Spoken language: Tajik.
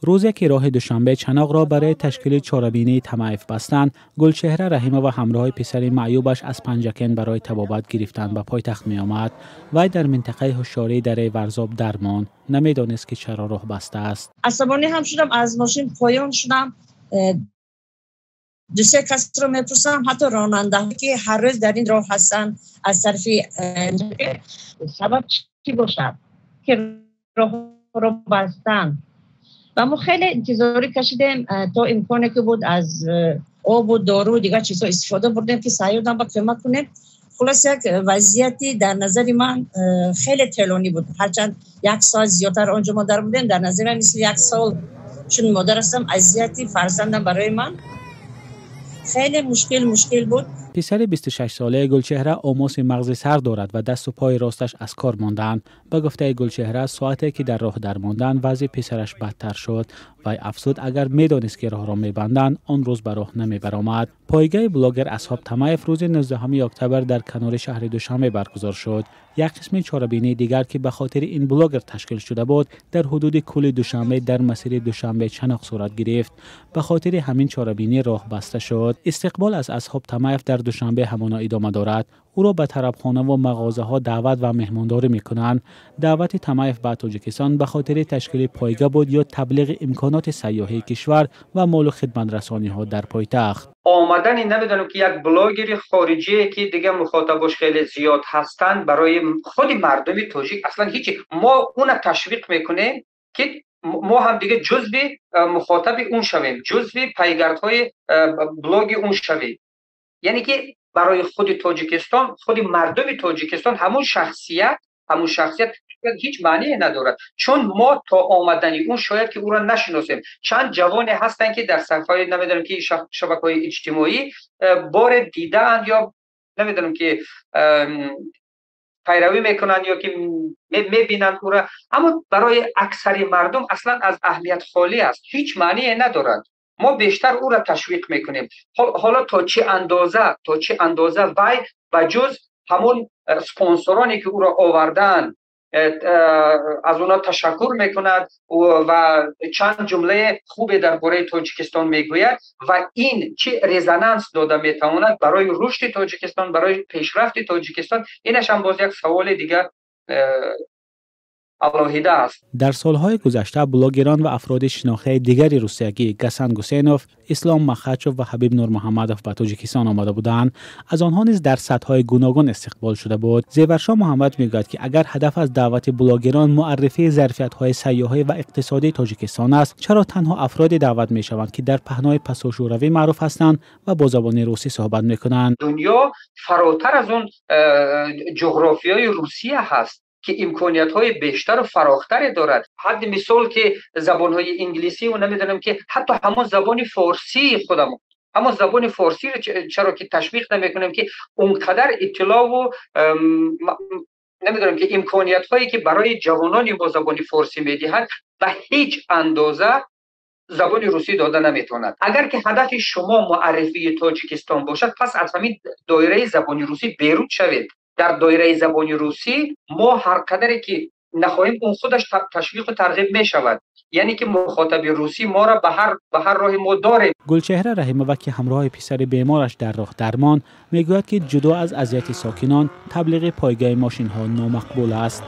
Рӯзе ки роҳи Душанбе Чаноқро барои ташкили чорабинии Тамаев бастанд, Гулчеҳра Раҳимова ҳамроҳи писари маъюбаш аз Панҷакент барои табобат гирифтан ба пойтахт меомад. Вай дар минтақаи ҳушёрии дараи Варзоб дармонд. Намедонист, ки чаро роҳ баста аст. Асабонӣ ҳам шудам, аз мошин поён шудам. Ду се касро мепурсам, ҳатто ронандаҳое ки ҳар рӯз дар ин роҳ ҳастанд, аз тарафи сабаб чӣ бошад, ки роҳро бастанд. Ва мо хеле интизорӣ кашидем, то имконе ки буд, аз обу дору дигар чизҳо истифода бурдем, ки саёдам ба кӯмак кунем. Хулос, як вазъияти дар назари ман хеле тӯлонӣ буд. Ҳарчанд як соат зиёдтар онҷо мо дар будем, дар назари ман мисли як сол, чун модар ҳастам, азияти фарзандам барои ман хеле мушкил буд. Писари 26-солаи Гулчеҳра омоси мағзи сар дорад ва дасту пои росташ аз кор мондаанд. Ба гуфтаи Гулчеҳра, соате ки дар роҳ дармонданд, вазъи писараш бадтар шуд. Вай афзуд, агар медонист, ки роҳро мебанданд, он рӯз ба роҳ намебаромад. Пойгаи блогер Асҳоб Тамаев рӯзи 19 октябр дар канори шаҳри Душанбе баргузор шуд. Як қисми чорабинии дигар, ки ба хотири ин блогер ташкил шуда буд, дар ҳудуди кӯли Душанбе дар масири Душанбе Чаноқ сурат гирифт. Ба хотири ҳамин чорабинӣ роҳ баста шуд. Истиқбол аз Асҳоб Тамаев дар Душанбе ҳамоно идома дорад. Ӯро ба тарабхонаву мағозаҳо даъват ва меҳмондорӣ мекунанд. Даъвати Тамаев ба Тоҷикистон ба хотири ташкили пойга буд ё таблиғи имконоти сайёҳии кишвар ва молу хидматрасониҳо дар пойтахт? Омадани, намедонам ки, як блогери хориҷие, ки дигар мухотабош хеле зиёд ҳастанд, барои худи мардуми тоҷик аслан ҳичи. Мо уна ташвиқ мекунем, ки мо ҳам дига ҷузви мухотаби он шавем, ҷузви пайгардҳои блоги он шавем. Яъне ки барои худи Тоҷикистон, худи мардуми Тоҷикистон ҳамун шахсият ҳеҷ маъние надорад, чун мо то омадани ӯ шояд ки ӯро нашиносем. Чанд ҷавоне ҳастанд, ки дар саҳифаҳои, намедонам ки, шабакаҳои иҷтимоӣ боре дидаанд ё, намедонам ки, пайравӣ мекунанд ё ки мебинанд ӯро, аммо барои аксари мардум аслан аз аҳамият холӣ аст, ҳеҷ маъние надорад. Мо бештар ӯро ташвиқ мекунем. Ҳоло то чӣ андоза вай ба ҷуз ҳамон спонсороне, ки ӯро овардаанд, аз онҳо ташаккур мекунад ва чанд ҷумлаи хубе дар бораи Тоҷикистон мегӯяд, ва ин чӣ резонанс дода метавонад барои рушди Тоҷикистон, барои пешрафти Тоҷикистон, инаш ҳам боз як саволи дигар алоҳида аст. Дар солҳои гузашта блогерон ва афроди шинохтаи дигари русиягӣ Гасан Гусейнов, Ислом Махачев ва Ҳабиб Нурмуҳаммадов ба Тоҷикистон омада буданд. Аз онҳо низ дар сатҳҳои гуногун истиқбол шуда буд. Зеваршо Муҳаммад мегӯяд, ки агар ҳадаф аз даъвати блогерон муаррифии зарфиятҳои сайёҳӣ ва иқтисодии Тоҷикистон аст, чаро танҳо афроде даъват мешаванд, ки дар паҳнои пасошӯравӣ маъруф ҳастанд ва бо забони русӣ суҳбат мекунанд? Дунё фаротар аз он ҷуғрофиёи Русия ҳаст, ки имкониятҳои бештару фарохтаре дорад. Ҳадди мисол, ки забонҳои инглисиву, намедонам ки, ҳатто ҳамон забони форсии худамон, ҳамон забони форсиро чаро ки ташвиқ намекунем, ки он қадар иттилоъву, намедонам ки, имкониятҳое ки барои ҷавонони бо забони форсӣ медиҳад, ба ҳеҷ андоза забони русӣ дода наметавонад. Агар ки ҳадафи шумо муаррифии Тоҷикистон бошад, пас аз ҳамин доираи забони русӣ берун шавед. Дар доираи забони русӣ мо ҳар қадаре ки нахоҳем, он худаш ташвиқу тарғиб мешавад, яъне ки мухотаби русӣ моро ба ҳар роҳи мо дорем. Гулчеҳра Раҳимова, ки ҳамроҳи писари бемораш дар роҳ дармонд, мегӯяд, ки ҷудо аз азияти сокинон, таблиғи пойгаи мошинҳо номақбул аст.